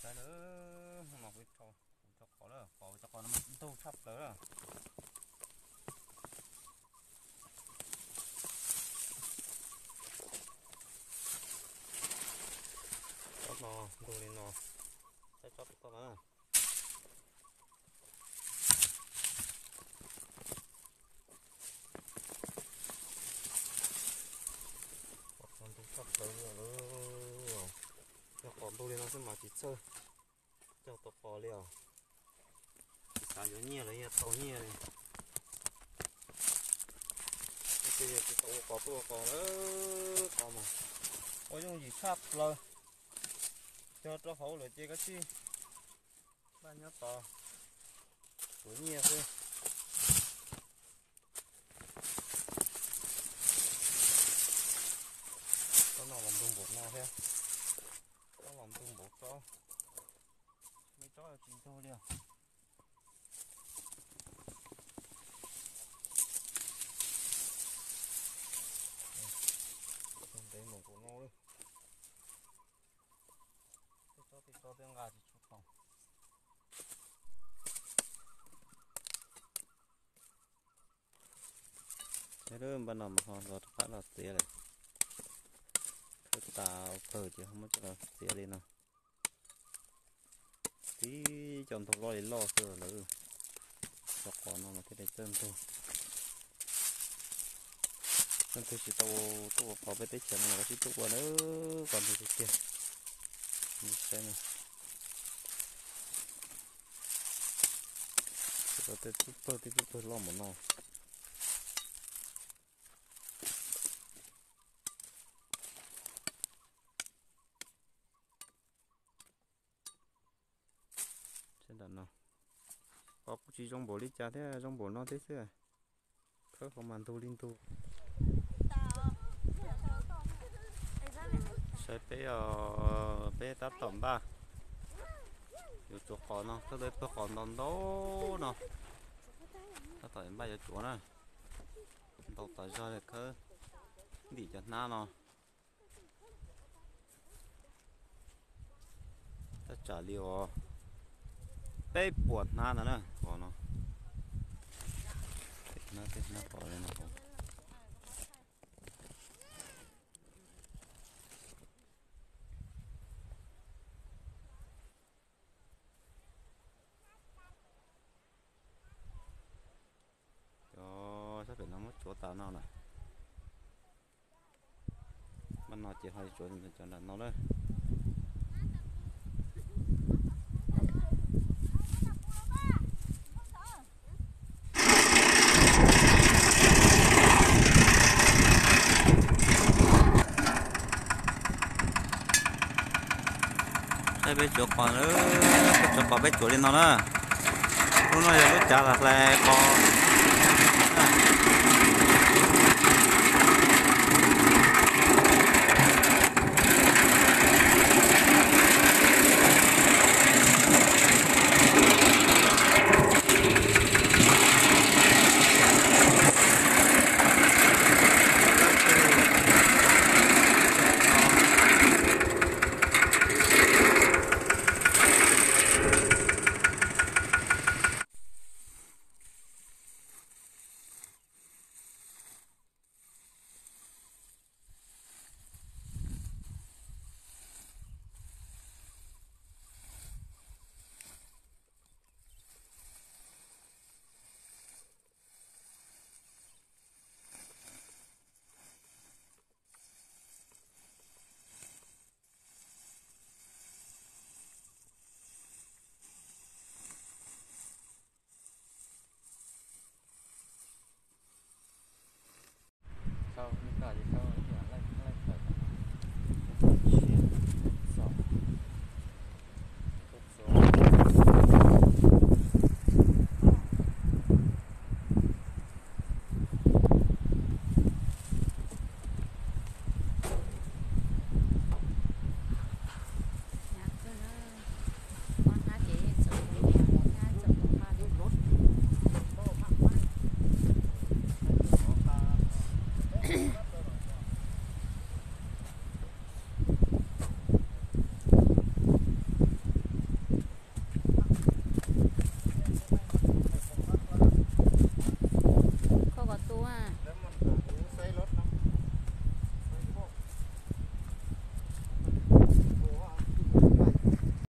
Saib lawm, hnub no kuv rho qos lawm, qos cov qos no mas ntug tshaj plaws lawm. Tsob no ntug li no, saib tsob tom toj no na. Qos ntug tshaj plaws li lawm. Yog qos ntug li no xwb mas tsis txhawj cog tau qos li os. Tsis xav yuav nyiaj los yeej tau nyiaj li. Tej yog tsis tau ua qos tuaj ua qos lawm, qos mas ua yooj yim tshaj plaws. Cog rau hauv lawm ces koj tsij npaj nyob tos yuav nyiaj xwb. Tsob no los ntug npaum no thiab, tsob los ntug npaum tsob, me tsob tsis ntug li os. Ntev mus kuv no lawm. Tej tsob tej tsob twb nqa tsis tshua tau. Nyob lub npaj no mas ho los rov qab los txiav lawm. Khawb tas ua kawg ces ho muab coj los txiav li no. Tib cov ntug loj li loj xwb lawm. Cov qos no mas thiaj li txawj ntug. Leej twg tsis tau tuaj ua qos peb teb chaws no los sib tuaj ua na, qos ntug tiag tiag. Saib na, tsis tau tej tub pawg tib tub pawg loj npaum no. Sab nram no, qos kuj tsis zoo npaum li cas thiab, zoo npaum no thiab xwb. Khawb qhov mas ntug li ntug. Saib peb, peb tab tom npaj yuav tsuav qos no, khawb tau ib pawg qos ntau ntau no. Tab tom npaj yuav tsuav na, ntau tas zog li khawb ntim cov hnab no. Tab tsam li uas peb puas hnab ntawd na, qos no. Tej hnab, tej hnab qos li no. Cov sab pem no muab tsuav tas no na. Npaj no ces ho tsuav cov nram no lawm. Saib peb tsuav qos, peb tsuav qos peb tsuav li no na. Lub no yog lub cav hlais qos.